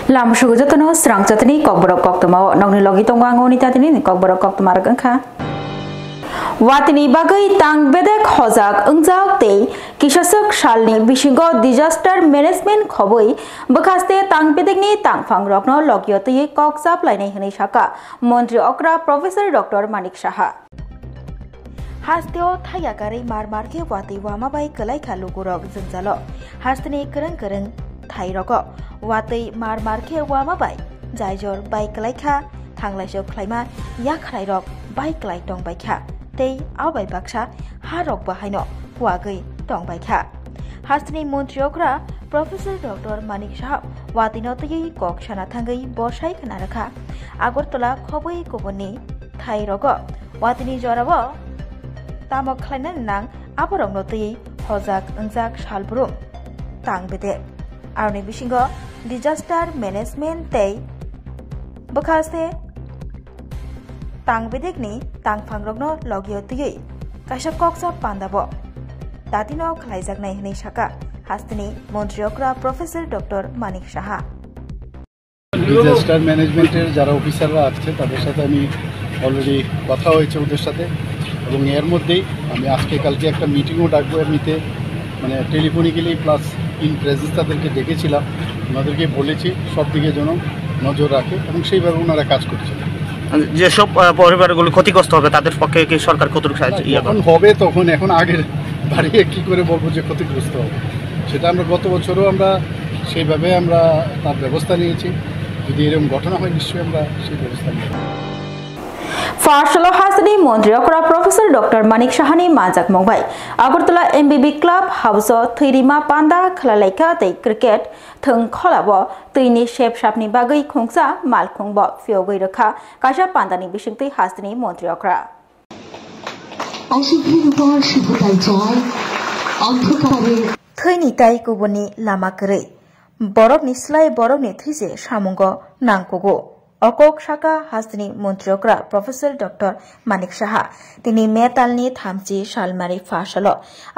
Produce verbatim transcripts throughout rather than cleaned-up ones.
Lam sugu jotono srang chatini kokborok koktwmao nokni logi tongo ang oni tatini ni kokborok koktwma rok wngkha. Watini bagwi tang bedek hojak wngjak tei kisaswk salni bisingo disaster management khobwi bwkhaste tang bedekni tangphang rokno logio twiwi kok chaplainai hwnwi saka Montri okra Professor Doctor Manik Saha. Hasteo thaiyakarwi mar mar khe watwi wama bai kwlai kha lugurok jwngjalo. Hasteni kwrwng kwrwng thai rogo watwi mar mar khe wama bai jaijor bai kwlai kha, thanglaisok khlaima yakhrai rok bai kwlai tong bai kha, tei abo bai baksa ha rok bo haino kuagwi tong bai kha. Hasteni montri okra Professor Doctor Manik Saha watwi no twiwi kok sana thangwi bosai khna rwkha. Agartala khobwi kubunni thai rogo watini jorao tamo khlainani nang aborokno twiwi hojak wngjak salbrum tang bedek. Aroni bisingo disaster management tei bwkhaste tang bedekni tangphangrokno logio twiwi kaisa koksa pandabo tatino khlaijaknai hwnwi saka hasteni montri okra Professor Doctor Manik Saha. Disaster ম্যানেজমেন্টের যারা অফিসাররা আছে তাদের সাথে আমি অলরেডি কথা হয়েছে ওদের সাথে, এবং এর মধ্যেই আমি আজকে কালকে একটা মিটিংও ডাকবো। এমনিতে মানে টেলিফোনিক্যালি প্লাস ইন প্রেজেন্স তাদেরকে ডেকেছিলাম, ওনাদেরকে বলেছি সব দিকে যেন নজর রাখে এবং সেইভাবে ওনারা কাজ করছেন। যেসব আহ, পরিবারগুলি ক্ষতিগ্রস্ত হবে তাদের পক্ষে কি সরকার কতটুকু সাহায্য ইয়ে যখন হবে তখন, এখন আগের বাড়িয়ে কি করে বলবো যে ক্ষতিগ্রস্ত হবে, সেটা আমরা গত বছরও আমরা সেইভাবে আমরা তার ব্যবস্থা নিয়েছি। যদি এরকম ঘটনা হয়, নিশ্চয়ই আমরা সেই ব্যবস্থা নেব। Pharsalo hasteni montri okra Professor Doctor Manik Sahani manjakmung bai Agartala M B B Club House o thwirima panda khlailaikha tei cricket thwng kholabo twini sepsapni bagwi khungsa malkhungbo phiyogwi rwkha kaisa pandani bisingtwi hasteni montri okra. Thwini tai kubuni lama kwrwi. Borokni slai borokni thwi se samungo nangkugo. O kok saka hasteni montri okra Professor Doctor Manik Saha. Tini May talni thamchi salmari phasalo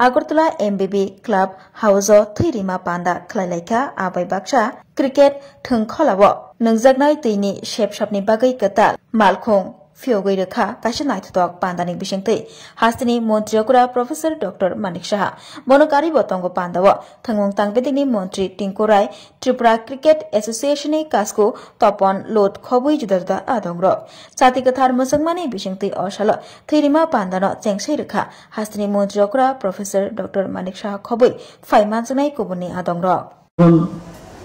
Agartala M B B Club House o thwirima panda khlailaikha abai baksa cricket thwng kholabo nungjaknai twini sepsapni bagwi kwtal malkhung phiyogwi rwkha kaisa naithotok pandani bisingtwi. Hasteni montri okra Professor Doctor Manik Saha bono karibo tongo pandao. Thwngmung tangbedekni montri Tinku Rai, Tripura Cricket Association ni kasku Topon Lut khobwi juda juda adongrok. Chati kwthar mwchwngmani bisingtwi o salo thwirima pandano chengsai rwkha hasteni montri okra Professor Doctor Manik Saha khobwi phai manjaknai kubunni adongrok. যখন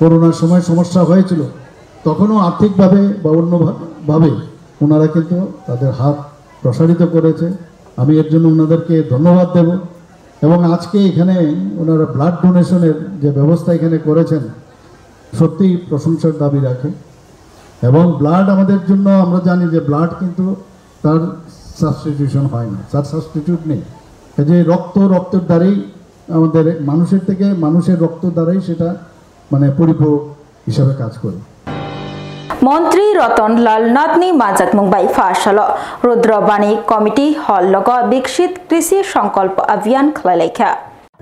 করোনার সময় সমস্যা হয়েছিল, তখনও আর্থিকভাবে বা অন্যভাবে ওনারা কিন্তু তাদের হাত প্রসারিত করেছে। আমি এর জন্য ওনাদেরকে ধন্যবাদ দেব। এবং আজকে এখানে ওনারা ব্লাড ডোনেশনের যে ব্যবস্থা এখানে করেছেন, সত্যিই প্রশংসার দাবি রাখে। এবং ব্লাড আমাদের জন্য, আমরা জানি যে ব্লাড কিন্তু তার সাবস্টিটিউশন হয় না, তার সাবস্টিটিউট নেই। এই যে রক্ত, রক্তের দ্বারাই আমাদের মানুষের থেকে, মানুষের রক্ত দ্বারাই সেটা মানে পরিপূরক হিসাবে কাজ করে। Montri Roton Lal Nathni manjakmung bai pha salo Rudra Bani Committee Hall logo Biksit Krishi Sankalp Abhiyan khlailaikha.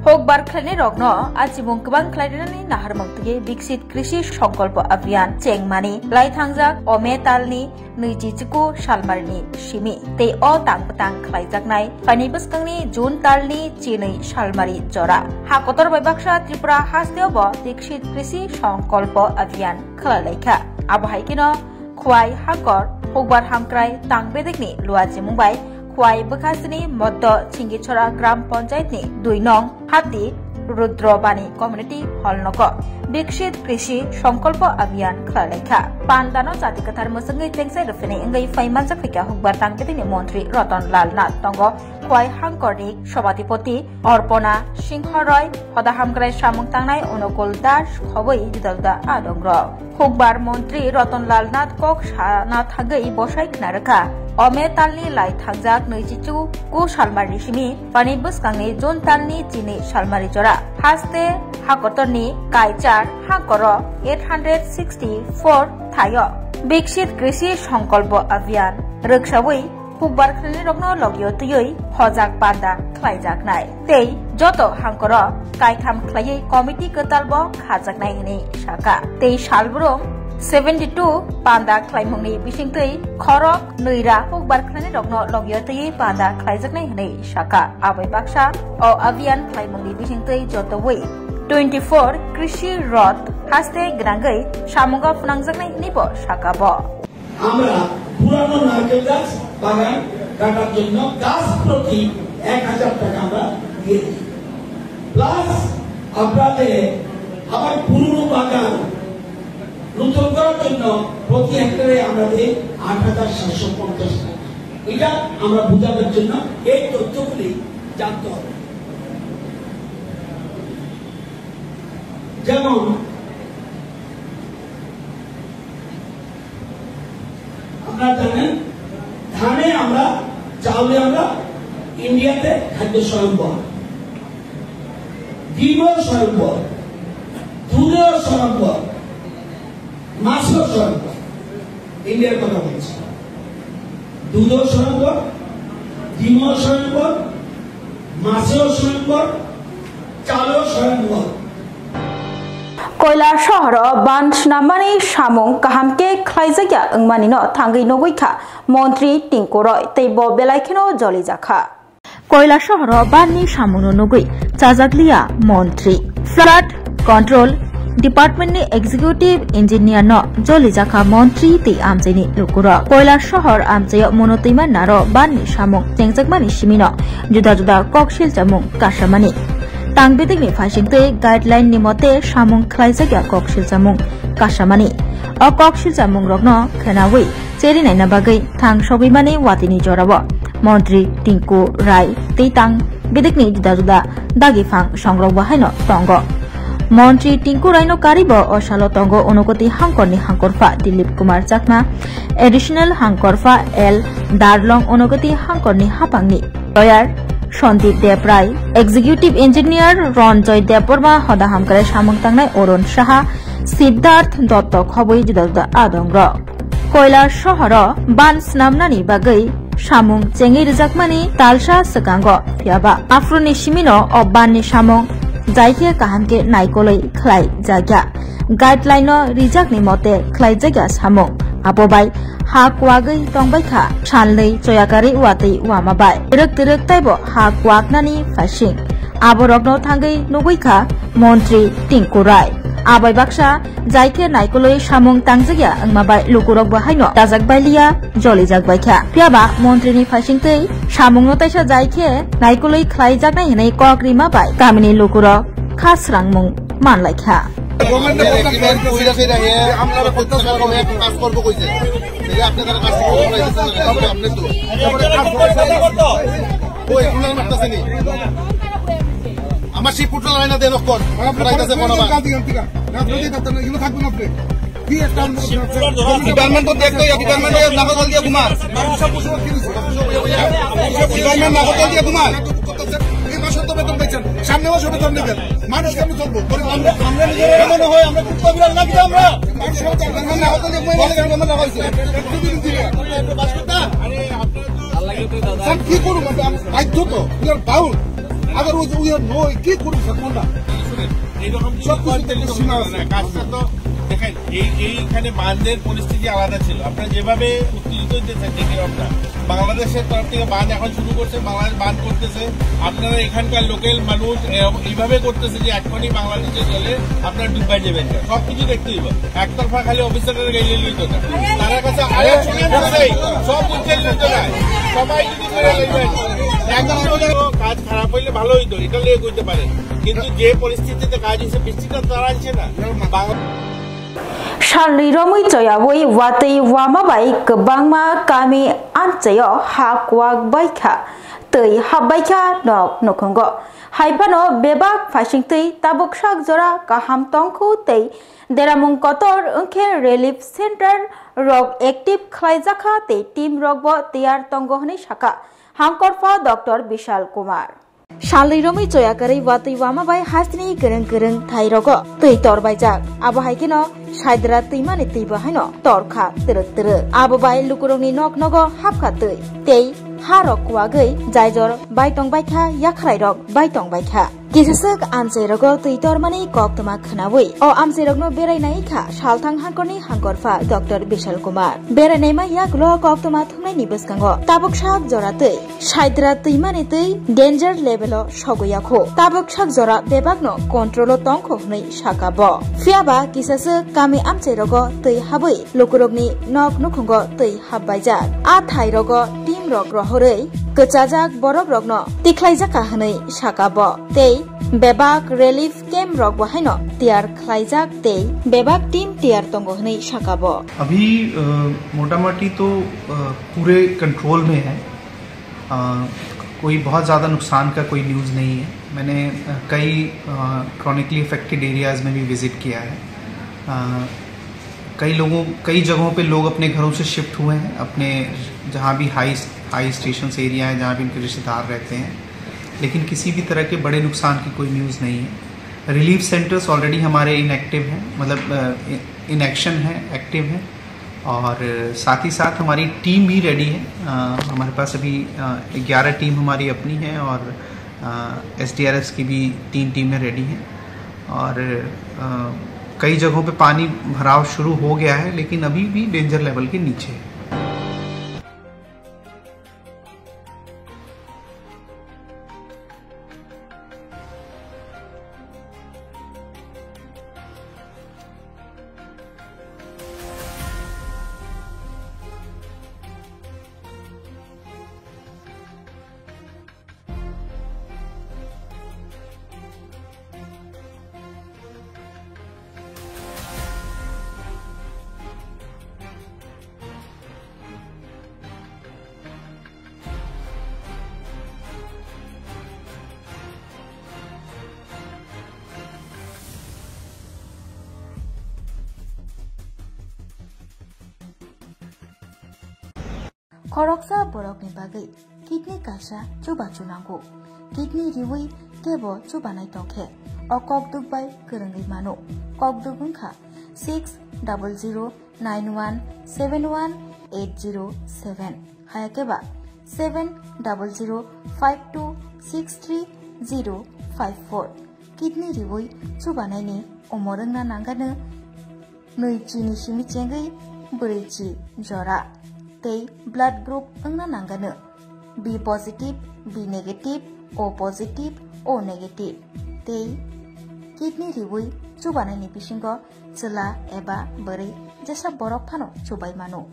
Hokbar khlainai rokno achimung kwbang khlainani naharmung twi Biksit Krishi Sankalp Abhiyan chengmani lai thangjak o May talni nwichi chiku salmarini simi tei o tang bwtang khlaijaknai phaini bwskangni June talni chinwi salmari jora. Ha kotor bai baksa Tripura hasteo bo Dikshit Krishi Sankalpo Abhiyan khlailaikha. Abo hai kheno Khwai Hangkor, Hukbar Hamkrai, Tangbedekni Luachimung bai Khwai Bwkhasini Moddo Chingichora Gram Panchayatni dui nong Hati Rudro Bani Community Hall nogo Biksit Krishi Sankalpo Abhiyan khlailaikha. Pandano jati kwthar mwchwngwi chengsai rwphini wngwi phai manjakphaikha Hukbar Tangbedekni Montri Roton Lal Nath tongo Khwai Hangkorni Sobhatipoti Orpona Singho Roy, Hoda Hamkrai samung tangnai Onukul Das khobwi juda juda adongrok. Hukbar Montri Roton Lal Nath kok sana thangwi bosai khna rwkha. O May talni lai thangjak nwichi chiku salmari simi, phaini bwskangni June talni chini salmari jora. Haste hakotorni Kaichar hangkoro eight hundred sixty-four thaio Biksit Krishi Sankalpo Abhiyan rwksawi Hukbar khlainairokno logio twiwi hojak panda khlaijaknai. Tei joto hangkoro kaitham khlaiwi committee kwtalbo khajaknai hwnwi sakha. Tei salbrum Seventy two panda khlaimungni bisingtwi khorok nwi ra hukbar khlainai rokno logio twiwi panda khlaijaknai hwnwi sakha. Abai baksa o abhiyan khlaimungni bisingtwi jotoi twenty four krishi roth haste gwnangwi samungo phwnangjaknai hwnwi bo sakha bo. আমরা পুরানো নারকেল গাছ বাগান কাটার জন্য গাছ প্রতি এক হাজার টাকা আমরা দিয়ে দিই। প্লাস আপনাদের আবার পুরনো বাগান রোপণ করার জন্য প্রতি হেক্টরে আমরা দিই আট হাজার সাতশো পঞ্চাশ টাকা। এটা আমরা বোঝানোর জন্য এই তথ্যগুলি জানতে হবে। যেমন আপনারা জানেন, ধানে আমরা, চাউলে আমরা ইন্ডিয়াতে খাদ্য স্বয়ম্বর, ডিমও স্বয়ম্বর, দুধেও স্বয়ম্বর, মাছেও স্বয়ম্বর। ইন্ডিয়ার কথা বলছি। দুধেও স্বয়ম্বর, ডিমও স্বয়ম্বর, মাছেও স্বয়ম্বর, চালেও স্বয়ম্বর। Koilasohoro ban snammani samung kaham khe khlaijakya wngmani no thangwi nugwi kha Montri Tinku Roy, tei bo belai kheno jolijakha. Koilasohoro banni samungno nugwi chajakliya Montri. Flood Control Department ni Executive Engineer no jolijakha Montri tei amchaini lukurok. Koilasohor amchaio Monotwima Naro banni samung chengjakmani simino juda juda koksil chamung kasamani. Tang bedekni phaisingtwi guideline ni mote samung khlaijakya koksil chamung kasamani. O koksil chamungrokno khwnawi cheri naina bagwi thang sogwimani watini jorao Montri Tinku Rai tei tang bedekni juda juda dagiphang songrok bo haino tongo. Montri Tinku Raino karibo o salo tongo Unakoti hangkorni hangkorpha Dilip Kumar Chakma, Additional hangkorpha L Darlong Unakoti hangkorni hapangni lawyer Sandeep Deb Rai, Executive Engineer Ranjoy Debbarma, hoda hamkrai samung tangnai Arun Saha, Siddharth Dotto khobwi juda juda adongrok. Koilasohoro ban snamnani bagwi samung chengwi rijakmani talsa swkango, phiyaba aphuruni simino o banni samung jaikhe kaham khe naikolwi khlai jakya. Guideline-o rijakni mote khlaijakya samung. Abo bai ha kuagwi tongbaikha salnwi choyakarwi watwi wama bai. Twrwk twrwk taibo ha kuaknani phaising. Aborokno thangwi nugwi kha Montri Tinku Rai. Abai baksa jaikhe naikolwi samung tangjakya wngma bai lukurok bo haino dajak bailiya, jolijak baikha. Phiyaba montrini phaisingtwi samungno taisa jaikhe naikolwi khlaijaknai hwnwi kok rima bai kamini lukurok kha srangmung manlaikha. Government ने कौन सा पहला से रहे हैं? আমরা কত সাল হবে একটা কাজ করবো কইছে। এই যে আপনারা কাজ করবো বলে দিচ্ছেন, আপনি তো। ওই, ওনার মারতেছে নি? আমার সেই পুটলা লাইনা দেন অক্ষণ। ওরা আইতাছে কোন আবার? রাজনৈতিক দপ্তর না, এগুলো থাকবে না আপনি। কি একটা ডিপার্টমেন্ট তো দেখতো, এই ডিপার্টমেন্টে নাকল দিয়ে ঘুমান। ডিপার্টমেন্ট নাকল দিয়ে ঘুমান। এই মাসে তো বেতন পাইছেন, সামনে মাসে বেতন নেবেন। মানুষ কেমন চলবো? গরিব আমরা, আমরা নিজেরা এমন হয়, আমরা কুত্তা বিড়াল নাকি আমরা? মানুষ সব জানে, আমরা হয়তো যে মহিলা জানে, আমরা লাগাইছে। প্রতিদিন দিনে। স্যার, কি করুন? আমরা বাধ্য তো, we are bound। Otherwise, we have no, কি করুন, স্যার, কোনটা? শুনেন, এইরকম যদি সব কিছু করেন, তাহলে তো সীমা হবে আছে। না। কাজটা তো দেখেন, এই, এইখানে বানদের পরিস্থিতি আলাদা ছিল। আপনারা যেভাবে উত্তেজিত হইতেছেন, যে কারণটা, বাংলাদেশের তরফ থেকে বান এখন শুরু করছে, বাংলাদেশ বান করতেছে। আপনারা এখানকার লোকাল মানুষ, এ, এইভাবে করতেছে যে এখনই বাংলাদেশে গেলে আপনারা ডুবাই যাবেন। সবকিছু দেখতে হইব। একতরফা খালি অফিসারের গাইলে লইতো না। তারা কাছে আরে শুনেন, সব বুঝতে লইতো না। সবাই যদি করে লইবেন। একদম কাজ খারাপ হইলে ভালো হইতো, এটা লিয়ে করতে পারে। কিন্তু যে পরিস্থিতিতে কাজ হয়েছে, বৃষ্টিটা তারা আনছে না। Bangla Salni romwi choyawi watwi wama bai kwbangma kami amchaio ha kuak baikha, twi hap baikha nok nukhungo. Hai phano bebak phaisingtwi tabuk sak jora kaham tongkhu tei deramung kotor wngkhe relief center rok active khlaijakha tei team rokbo tiyar tongo hwnwi sakha hangkorpha Doctor Bishal Kumar. Salni romwi choyakarwi watwi wama bai hasteni kwrwng kwrwng thai rogo twi tor baijak. Abo hai kheno saidra twimani twibo haino torkha twrwk twrwk. Abo bai lukurokni nok nogo hapkha twi. Tei ha rok kuagwi jaijor bai tong baikha, yakhrai rok bai tong baikha. Kisaswk amchairogo twi tormani koktwma khwnawi o amchairokno berai nai kha salthang hangkorni hangkorpha Doctor Bishal Kumar. Berai naima yagulo koktwma thumnaini bwskango tabuk sak jora twi Saidra twimani twi danger level o sogwi yakho. Tabuk sak jora bebakno control o tongkho hwnwi saka bo. Phiyaba kisaswk kami amchairogo twi habwi lukurokni nok nukhungo twi hapbaijak. A thairogo team rok rohorwi kwchajak borok rokno tikhlaijak kha hwnwi saka bo. Tei bebak relief camp rok bo haino tiyar khlaijak tei bebak team tiyar tongo hwnwi saka bo. अभी अ, मोटामोटी तो अ, पूरे कंट्रोल में है। अ, कोई बहुत ज़्यादा नुकसान का कोई न्यूज़ नहीं है। मैंने अ, कई क्रॉनिकली अफेक्टेड एरियाज़ में भी विज़िट किया है। अ, कई लोगों कई जगहों पे लोग अपने घरों से शिफ्ट हुए हैं, अपने जहाँ भी हाई हाई स्टेशन एरिया है, जहाँ भी उनके रिश्तेदार रहते हैं, लेकिन किसी भी तरह के बड़े नुकसान की कोई न्यूज़ नहीं है। रिलीफ सेंटर्स ऑलरेडी हमारे इनएक्टिव हैं, मतलब इनएक्शन है, एक्टिव है। और साथ ही साथ हमारी टीम भी रेडी है। अ, हमारे पास अभी ग्यारह टीम हमारी अपनी है और एस डी आर एफ की भी तीन टीमें रेडी हैं। और अ, कई जगहों पे पानी भराव शुरू हो गया है, लेकिन अभी भी डेंजर लेवल के नीचे है। Khoroksa borokni bagwi kidney kaisa chubachu nango. Kidney riwi kebo chubanai tongkhe o kokduk bai kwrwngwi mano. Kokduk wngkha six double zero nine one seven one eight zero seven, hayakhe ba seven double zero five two six three zero five four. Kidney riwi chubanaini umor wngna nangano nwi chini simi chengwi bwrwi chi jora tei blood group wngna nangano B positive, B negative, O positive, O negative tei kidney riwi chubanaini bisingo chwla eba bwrwi jesa borok phano chubai mano.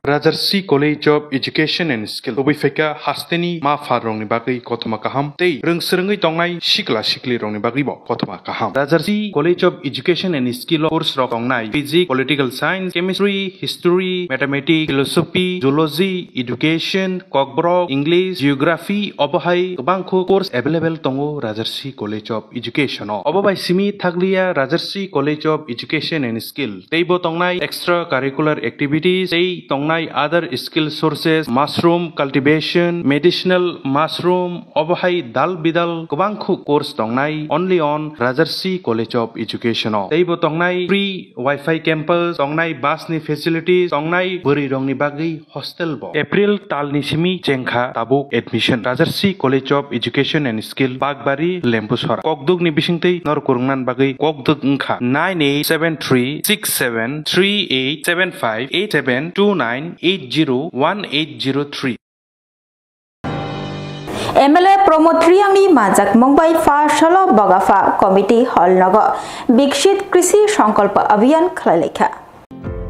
Rajarsi College of Education and Skill, kubui phaikha hasteni ma pha rokni bagwi kothoma kaham tei rwng swrwngwi tongnai sikla sikli rokni bagwi bo kothoma kaham. Rajarsi College of Education and Skill o course rok tongnai physics, political science, chemistry, history, mathematics, philosophy, zoology, education, kokborok, English, geography, obo hai kwbangkho course available tongo Rajarsi College of Education o. Obo bai simi thakliya Rajarsi College of Education and Skill teibo tongnai extra curricular activities tei tongnai other skill sources, mushroom cultivation, medicinal mushroom, obo hai dal bidal kwbangkho course tongnai only on Rajarsi College of Education o. Teibo tongnai free Wi-Fi campus, tongnai bus ni facilities, tongnai bwrwi rokni bagwi hostel bo. April talni simi chengkha tabuk admission. Rajarsi College of Education and Skill, Bakbari, Lembusora. Kokduk ni bisingtwi nor kwrwngna bagwi kokduk wngkha nine eight seven three six seven three eight seven five eight seven two nine eight zero one eight zero three. M L A Pramod Reang ni manjakmung bai pha salo Bogapha Committee Hall nogo Viksit Krishi Sankalpa Abhiyan khlai laikha.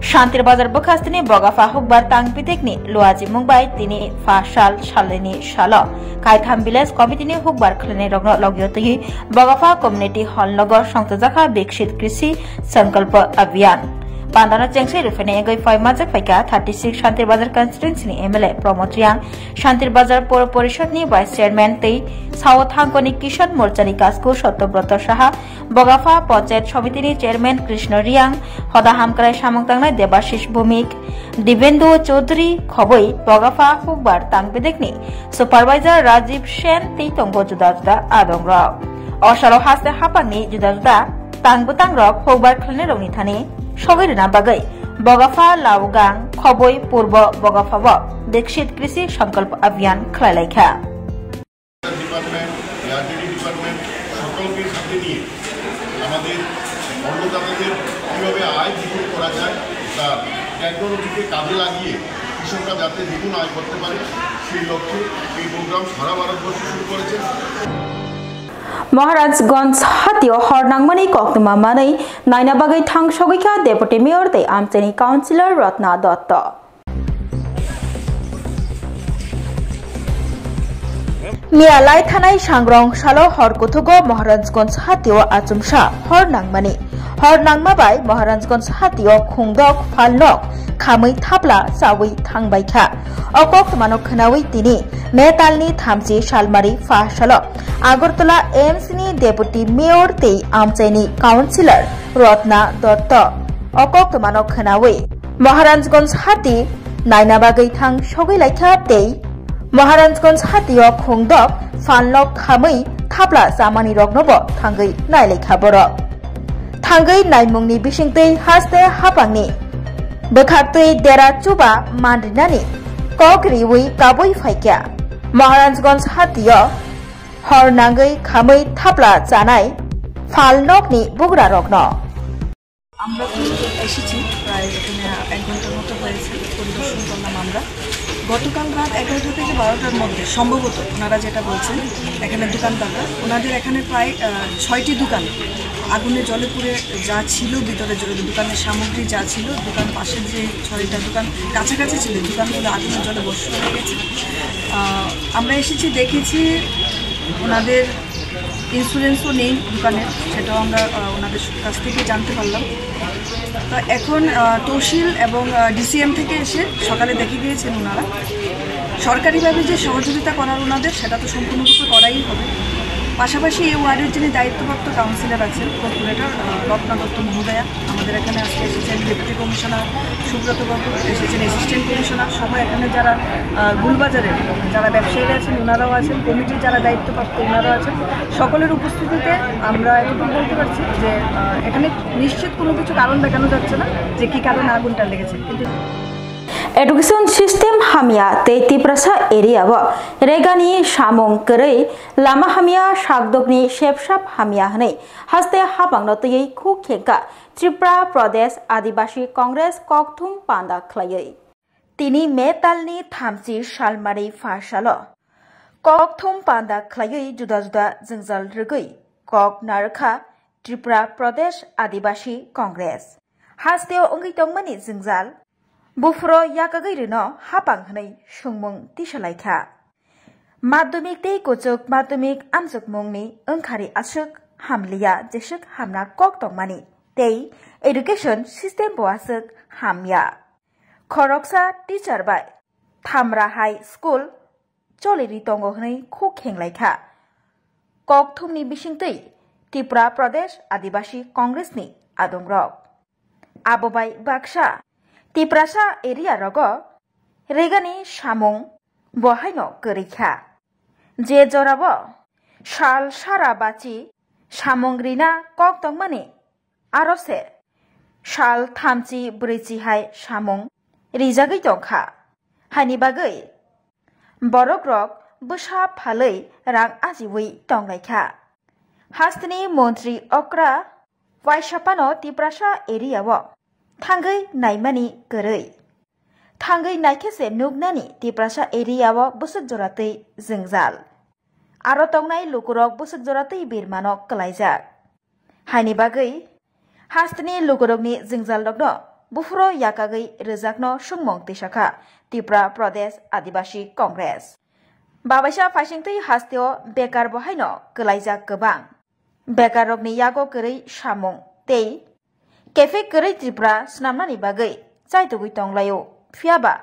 Shantir Bazar bwkhastini Bogapha hukbar tang pitekni luajimung bai tini pha sal salnini salo Kaitham Village Committee ni hukbar khlainai rokno logio twi Bogapha Community Hall nogo songchajakha Viksit Krishi Sankalpa Abhiyan. Pandano chengsai rwphainai wngwi phai majak phaikha thirty six Shantir Bazar constituency ni M L A Pramod Reang, Shantir Bazar Poro Porishod ni Vice Chairman tei Sao Thangkoni Kisan Morcha ni Kasku Satyabroto Saha, Bogapha Panchayat Somiti ni Chairman Krishna Reang, Hoda Hamkrai samung tangnai Debashish Bhumik, Dibendu Chaudhary khoboi Bogapha hukbar tang bedekni Supervisor Rajiv Sen tei tongo juda juda adongrok. O salo haste hapangni juda juda tang bwtangrok hukbar khlainairokni thani sogwi rwna bagwi Bogapha Laugang khoboi Purbo Bogapha o Viksit Krishi Sankalp Abhiyan khlai laikha. Department, ARDD department, সত্য টেকনোলজিকে কাজে লাগিয়ে কৃষকরা যাতে দ্বিগুণ আয় করতে পারে, সেই লক্ষ্যে এই প্রোগ্রাম সারা ভারতবর্ষে শুরু করেছে। Maharajganj hatio hor nangmani koktwma manwi naina bagwi thang sogwi kha Deputy Mayor tei amchaini Councillor Ratna Dutta. Miya lai thanai sangrong salo hor kuthugo Maharajganj hatio achomsa hor nangmani. Hor nangma bai Maharajganj hatio khungdok phalnok khamwi thapla chawi thangbai kha. O koktwmano khwnawi tini May talni thamchi salmari pha salo Agartala A M C ni Deputy Mayor tei amchaini Councillor Ratna Dutta o koktwmano khwnawi Maharajganj hati naina bagwi thang sogwi laikha tei Maharajganj hatio khungdok phalnok khamwi thapla chamani roknobo thangwi nailaikha borok. Thangwi naimungni bisingtwi haste hapangni bwkhaktwi dera chuba manrinani kok riwi kabui phaikha Maharajganj hatio hor nangwi khamwi thapla chanai phalnokni bugrarokno. আমরা তো এসেছি প্রায় এখানে এক ঘন্টার মতো হয়েছে, পরিদর্শন করলাম আমরা। গতকাল রাত এগারোটা থেকে বারোটার মধ্যে সম্ভবত ওনারা যেটা বলছেন, এখানে দোকানদাররা, ওনাদের এখানে প্রায়, আহ, ছয়টি দোকান আগুনে জ্বলে পুড়ে যা ছিল ভিতরে, জ-, দোকানের সামগ্রী যা ছিল, দোকান পাশের যে ছয়টা দোকান কাছাকাছি ছিল, দোকানগুলো আগুনে জ্বলে ভস্ম হয়ে গেছে। আহ, আমরা এসেছি, দেখেছি ওনাদের ইন্স্যুরেন্সও নেই দোকানের, সেটাও আমরা, আহ, ওনাদের কাছ থেকে জানতে পারলাম। তো এখন, আহ, তহসিল এবং, আহ, ডি সি এম থেকে এসে সকালে দেখে গিয়েছেন ওনারা। সরকারিভাবে যে সহযোগিতা করার ওনাদের, সেটা তো সম্পূর্ণরূপে করাই হবে। পাশাপাশি এই ওয়ার্ডের যিনি দায়িত্বপ্রাপ্ত কাউন্সিলর আছেন, কর্পোরেটর, আহ, রত্না দত্ত মহোদয়া, আমাদের এখানে আজকে এসেছেন ডেপুটি কমিশনার সুব্রত বাবু, এসেছেন অ্যাসিস্ট্যান্ট কমিশনার সহ এখানে যারা, আহ, গুলবাজারের যারা ব্যবসায়ীরা আছেন ওনারাও আছেন, কমিটির যারা দায়িত্বপ্রাপ্ত ওনারাও আছেন। সকলের উপস্থিতিতে আমরা এতটুকু বলতে পারছি যে, আহ, এখানে নিশ্চিত কোনো কিছু কারণ দেখানো যাচ্ছে না যে কী কারণে আগুনটা লেগেছে, কিন্তু Education system hamya tei Tiprasa area o regani samung kwrwi, lama hamya, sakdokni sepsap hamya hwnwi haste hapangno twiwi khuk khengkha Tripura Pradesh Adibasi Congress kokthum panda khlaiwi. Tini May talni thamchi salmari pha salo kokthum panda khlaiwi juda juda jwngjal rwgwi kok narwkha Tripura Pradesh Adibasi Congress. Hasteo wngwi tongmani jwngjal buphuro yakagwi rwno hapang hwnwi swngmung tisalaikha. Madhyamik tei kuchuk madhyamik amjokmungni wngkhari aswk hamliya jeswk hamna kok tongmani tei education system bo aswk hamya. Khoroksa teacher bai Thamra High School choliri tongo hwnwi khuk khenglaikha kokthumni bisingtwi Tripura Pradesh Adibasi Congress ni adongrok. Abo bai baksa Tiprasa area rogo regani samung bo haino kwrwi kha. Je jorao sal sara bachi samung rina kok tongmani, aro se sal thamchi brwichi hai samung rijagwi tongkha. Haini bagwi borokrok bwsa phalwi rang ajiwi tonglaikha. Hasteni montri okra waisa phano Tiprasa area o thangwi naimani kwrwi. Thangwi naikhe se nuknani Tiprasa area o bwswk jora twi jwngjal. Aro tongnai lukurok bwswk jora twi birmano kwlaijak. Haini bagwi hasteni lukurokni jwngjalrokno buphuro yakagwi rwjakno swngmung tisakha Tripura Pradesh Adibasi Congress. Babaisa phaisingtwi hasteo bekar bo haino kwlaijak kwbang. Bekarrokni yago kwrwi samung tei Cafe Kwrwi Tripura swnamnani bagwi chaitugwi tonglaio. Phiyaba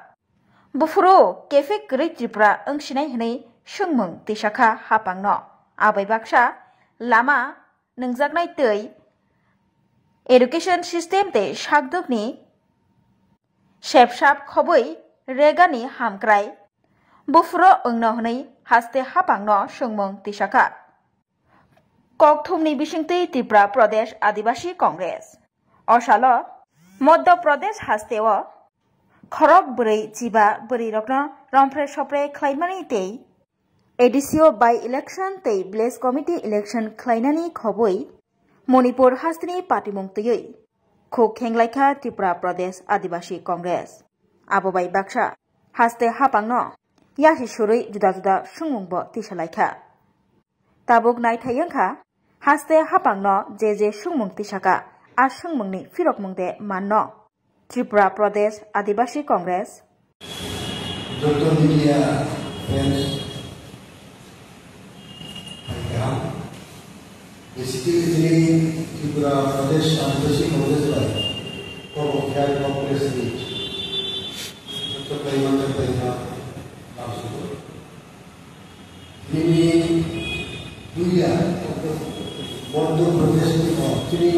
buphuru Cafe Kwrwi Tripura wngsinai hwnwi swngmung tisakha hapangno. Abai baksa lama nungjaknai twi education system tei sakdukni sepsap khobwi regani hamkrai buphuru wngno hwnwi haste hapangno swngmung tisakha. Kokthumni bisingtwi Tripura Pradesh Adibasi Congress. O salo Madhya Pradesh hasteo khorok bwrwi chiba bwrwirokno rompre sopre khlaimani tei A D C o by election tei village committee election khlainani khobwi Manipur hasteni patimung twiwi khuk khenglaikha Tripura Pradesh Adibasi Congress. Abo bai baksa haste hapangno yasi surwi juda juda swngmungbo tisalaikha. Tabuk naithai wngkha, haste hapangno je je swngmung tisaka, a swngmungni phirokmung de manno. Tripura Pradesh Adibasi Congress. Joto media friends, kaham. Basically, chini Tripura Pradesh Adibasi Congress bai, Kok Kok Kok Press ni joto kaimanjak bai kaham. Nini tuya Madhya Pradesh ni o chini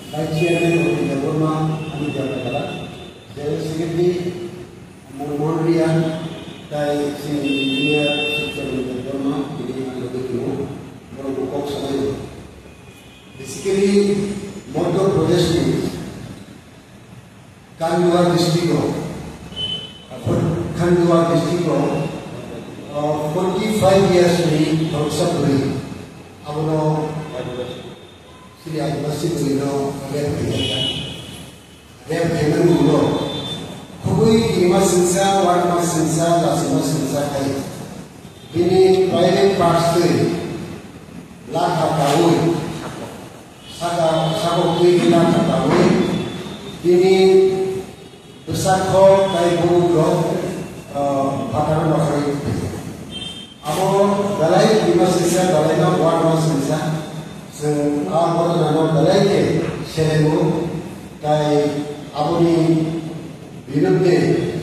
vice chairman of India Burma, Amit Debbarma, General Secretary Manmohan Riya, tai chini India Secretary Burma, ini ang logi tuo, borok kok sanai. Basically, Madhya Pradesh ni Khandwa district o, Khandwa district o, uh, forty five years ni khoroksa bwrwi, abono Sri Adibasi bwrwi no rape khaijak. Rape khaimani ulo khubui kirima singsa, warma singsa, lachima singsa khai bini private parts twi lakha kaui Saka, saka twi gina khatangwi bini bwsakho tai burukrok, ah, phataro nokhorwi. Abo belai bima singsa belaino buatma singsa. Chwng a ghotonano belai khe selaio, tai aboni biruddhe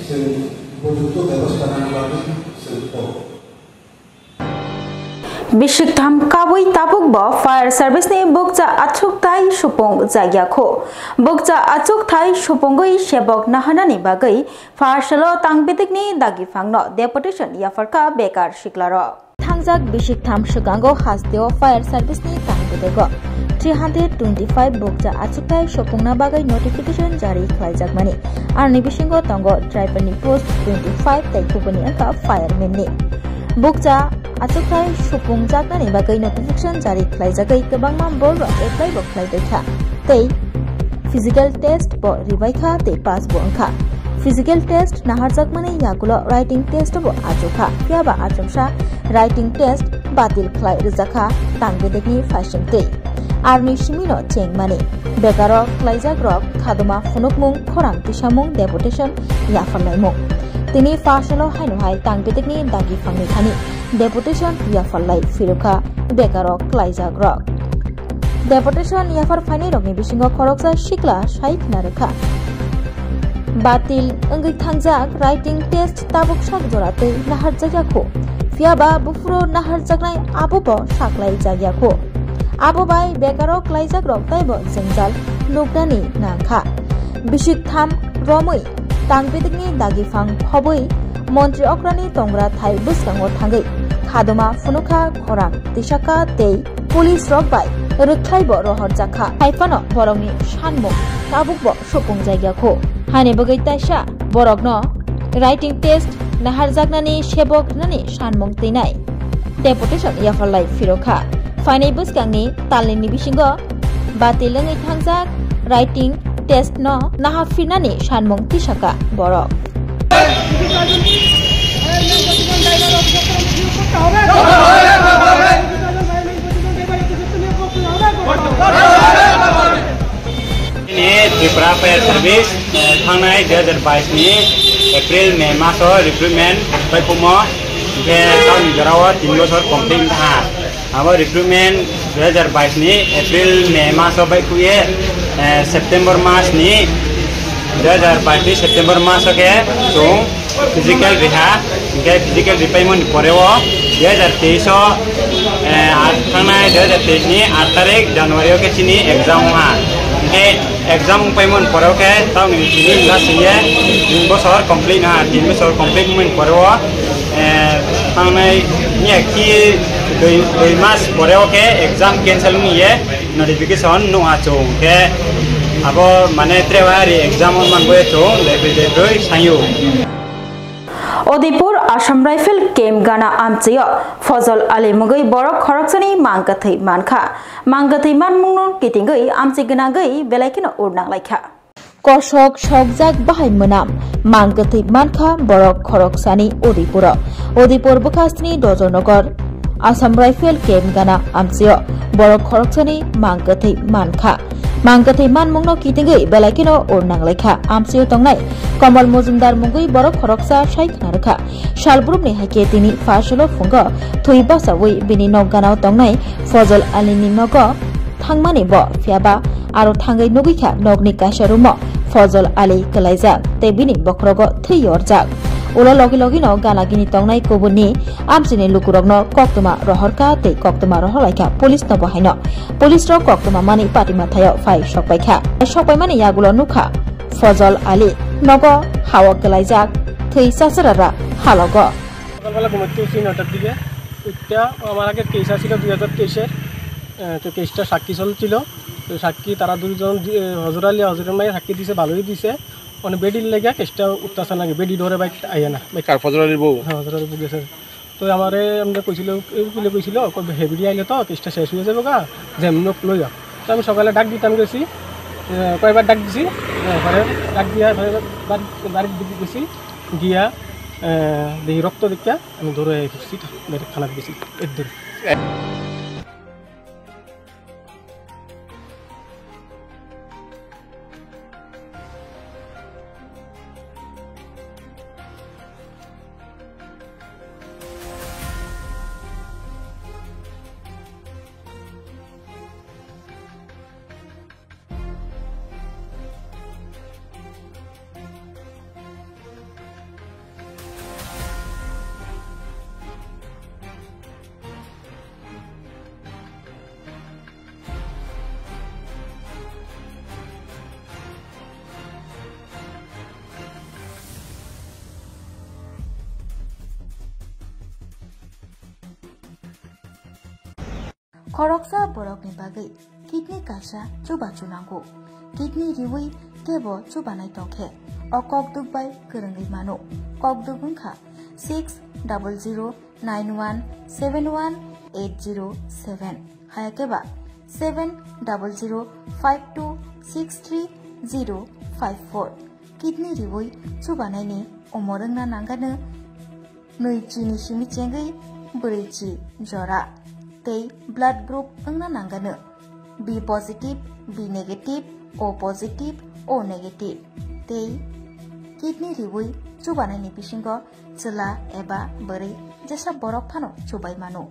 chwng upojukto bebosta nangna bagwi chwng kok. Bisik tham kabui tabuk bo fire service ni bukcha achuk tai supung jakya khu. Bukcha achuk tai supungwi sebok naharnani bagwi pharsalo tang bidik ni dagi phangno deputation yapharkha bekar siklarok. Thangjak bisik tham swkango hasteo fire service ni tang bidigo three hundred twenty-five bukcha achuk tai supungna bagwi notification jari khlaijakmani. Aroni bisingo tongo driver ni post twenty-five tai kubuni wngkha fireman ni. Bukcha achukthai supungjaknani bagwi notification jari khlaijagwi kwbangma borok apply bo khlai baikha tei physical test bo ribaikha tei pass bo wngkha. Physical test naharjakmani yagulo writing test bo achukha, phiyaba achomsa writing test batil khlai rwjakha tang bedekni phaisingtwi. Aroni simino chengmani. Bekaro khlaijakrok khadoma phunukmung, khorang tisamung, deputation yapharlaimung. Tini pharsalo haino hai tang bedekni dagi phangni thani deputation yapharlai phirukha bekaro khlaijakrok. Deputation yaphar phainairokni bisingo khoroksa sikla sai khna rwkha. Batil wngwi thangjak writing test tabuk sak jora twi naharjakya kho. Phiyaba buphuro naharjaknai abo bo saklai jakya kho. Abo bai bekaro klaijak rok taibo jwngjal nuknani nangkha. Bisik tham romwi tang bedekni dagi phang phobwi montri okrani tongra thai bwskango thangwi khadoma phunukha khorang tisaka tei police rok bai rwkhlaibo rohorjakha. Haiphano borokni sanmung tabukbo supung jakya kho. Haini bagwi taisa borokno writing test naharjaknani sebok rwnani sanmung twinai deputation yapharlai phirokha. Phainai bwskangni talnini bisingo batil wngwi thangjak writing test no naharphinani sanmung tisaka borok. Ini Tripura Fire Service, eh, thangnai dui hajar bais ni April, May maso recruitment bai phumo, hingke taoni jorao tin bosor complete wngkha. Abo recruitment dui hajar bais ni April, May maso bai phuye, eh, September mas ni dui hajar bais ni September maso khe chwng physical riha, hingke physical ripaimani poreo dui hajar teis o, eh, ar thangnai dui hajar teis ni aat tarik January o khe chini exam wngha. Hingke exam wngpaimani poreo khe taoni chini wngkha singye tin bosor complete wngha, tin bosor complete wngmani poreo, eh, thangnai ni ekhi dui, dui mas poreo khe exam cancel wngye notification nukha chwng khe abo mane tre wahari exam wngmanbo chwng lebrwi lebrwi sanyo. Udaipur Assam Rifle Camp gana amchio Fozol Ali mungwi borok khoroksani mangkwthwi mankha. Mangkwthwi manmungno kitingwi amchi gwnangwi belai kheno urnang laikha. Kosok sokjak bahai mwnam mangkwthwi mankha borok khoroksani Udaipuro. Udaipur bwkhastini Dojornagar Assam Rifle Camp gana amchio borok khoroksani mangkwthwi mankha. Mangkwthwi manmungno kitingwi belai kheno urnang laikha. Amchio tongnai Kamal Mojumdar mungwi borok khoroksa sai khna rwkha. Salbrumni haikhe tini phasolo phungo thwi bachaui bini nok ganao tongnai Fozol Alini nogo thangmani bo, phiyaba aro thangwi nugwi kha nokni kaisa room-o Fozol Ali kwlaijak tei bini bokhorogo thwi yorjak. Ulo logi logino gana gini tongnai kubunni amchini lukurokno koktwma rohorkha tei koktwma rohorlaikha police no bo haino. Police rok koktwma mani patima thaio phai sokpaikha. Sokpaimani yagulo nukha Fozol Ali nogo hao kwlaijak thwi chacharara halogo. সকালবেলা ঘুম থেকে উঠি নটার দিকে উঠতে আমার আগে কেস আসছিল দুই হাজার তেইশের। আহ, তো কেসটা সাক্ষী চলছিল। তো সাক্ষী তারা দুইজন দি-, আহ, হজর আলী, হজরের মায়ে সাক্ষী দিছে, ভালোই দিছে। মানে বেডির লেগে কেসটা উঠতেছে নাকি, বেডি ডরে বাইক আইয়া না। কার, ফজর আলীর বউ? হ্যাঁ, হজর আলীর বউ গেছে। তো আমারে এমনি কইছিল, এই বলে কইছিল, কই হেবিডি আইলে তো কেসটা শেষ হয়ে যাবে গা, যেমনি হোক লই যা। তো আমি সকালে ডাক দিতাম গেছি, আহ, কয়বার ডাক দিছি, আহ, পরে ডাক দিয়া পরে বাড়ি, বাড়ির দিকে গেছি, গিয়া, আহ, দেখি রক্ত দেখিয়া আমি দৌড়ে আই পড়ছি, ডাইরেক্ট থানাত গেছি, এর দূর। Khoroksa borokni bagwi kidney kaisa chubachu nango. Kidney riwi kebo chubanai tongkhe o kokduk bai kwrwngwi mano. Kokduk wngkha six double zero nine one seven one eight zero seven, hayakeba seven double zero five two six three zero five four. Kidney riwi chubanaini umor wngna nangano nwi chini simi chengwi bwrwi chi jora tei blood group wngna nangano B positive, B negative, O positive, O negative tei kidney riwi chubanaini bisingo chwla eba bwrwi jesa borok phano chubai mano.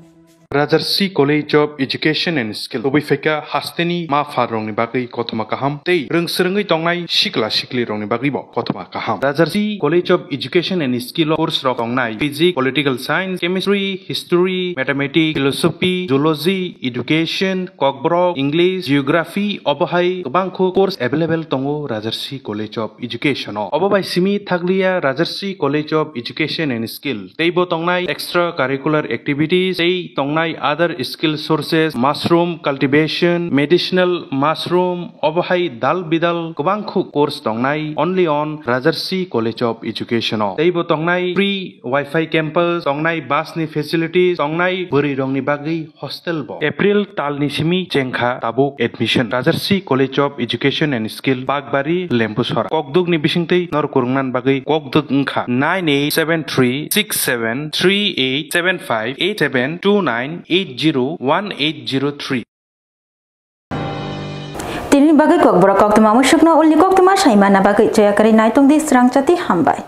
Rajarsi College of Education and Skill. Tubui phaikha hasteni ma pharrokni bagwi kothoma kaham tei rwngswrwngwi tongnai sikla siklirokni bagwibo kothoma kaham. Rajarsi College of Education and Skill o course rok tongnai Physics, Political Science, Chemistry, History, Mathematics, Philosophy, Zoology, Education, Kokborok, English, Geography, obo hai kwbangkho course available tongo Rajarsi College of Education o. Obo bai simi thakliya Rajarsi College of Education and Skill. Teibo tongnai extra curricular activities, tei tongnai other skill sources, mushroom cultivation, medicinal mushroom, obo hai dal bidal kwbangkho course tongnai only on Rajarsi College of Education o. Teibo tongnai free Wi-Fi campus, tongnai bus ni facilities, tongnai bwrwi rokni bagwi hostel bo. April talni simi chengkha tabuk admission. Rajarsi College of Education and Skill, Bakbari, Lembusora. Kokduk ni bisingtwi nor kwrwngna bagwi kokduk wngkha nine eight seven three six seven three eight seven five eight seven two nine eight zero one eight zero three. Tini bagwi kokborok koktwma musukno ulni koktwma saimana bagwi choyakarwi naitongdi srangchati hambai.